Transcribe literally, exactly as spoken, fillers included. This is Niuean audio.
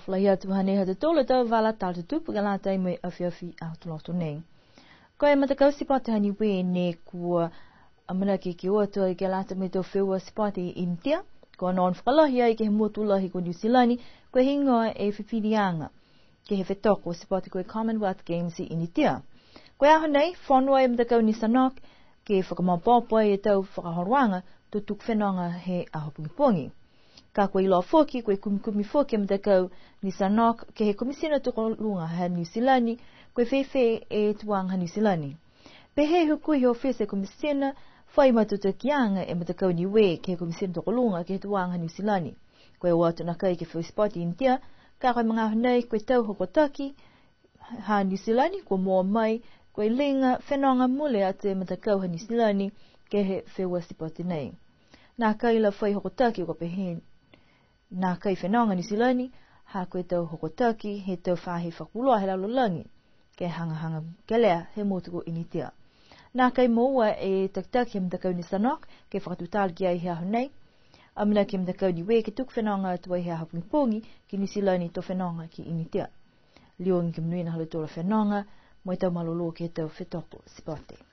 Folahi atu hanei ha tautolu a tau vala tala tutupu ke lata mo e afiafi Aho Tuloto nei. Ko e matakau sipote ha Niue ne kua amanaki ke o atu ai ke lata mo e tau feua sipote i Initia, kua onoono fakalahi ai ke he motu lahi ko Niu Silani, ko e heigoa e fifiliaga ke he fetoko sipote ko e Commonwealth Games i Initia. Ko e aho nei, fono e matakau ni Sanok ke fakamaopoopo e tau fakaholoaga to tuku fenoga he aho pogipogi. Ka kua iloa foki, ko e kumikumi foki e matakau ni Sanok ke he Komisina Tokoluga ha Niu Silani, ko e fēfē e tuaga ha Niu Silani. Pehē e hukui he ofisa e Komisina, fai matutakiaga e matakau Niue ke he Komisina Tokoluga ke he tuaga ha Niu Silani. Ko e o atu nakai ke he feua sipote i Initia, ka ko e magaaho nei, ko e tau hokotaki ha Niu Silani, kua moua mai, ko e liga fenoga mule atu e matakau ha Niu Silani ke he feua sipote nei. Nakai la fai hokotaki kua pehē, nakai fenoga Niu Silani, ha ko e tau hokotaki he tau faahi fakapuloa he lalolagi, ke hagahaga kelea he motu ko Initia. Nakai moua e takitaki he matakau ni Sanok ke fakatutala ki ai he aho nei. Amanaki e matakau Niue ke tuku fenoga atu ai he aho pogipogi ki Niu Silani to fenoga ki Initia. Liogi ke monuina ha lautolu a fenoga, mo e tau malolō ke he tau fetoko sipote.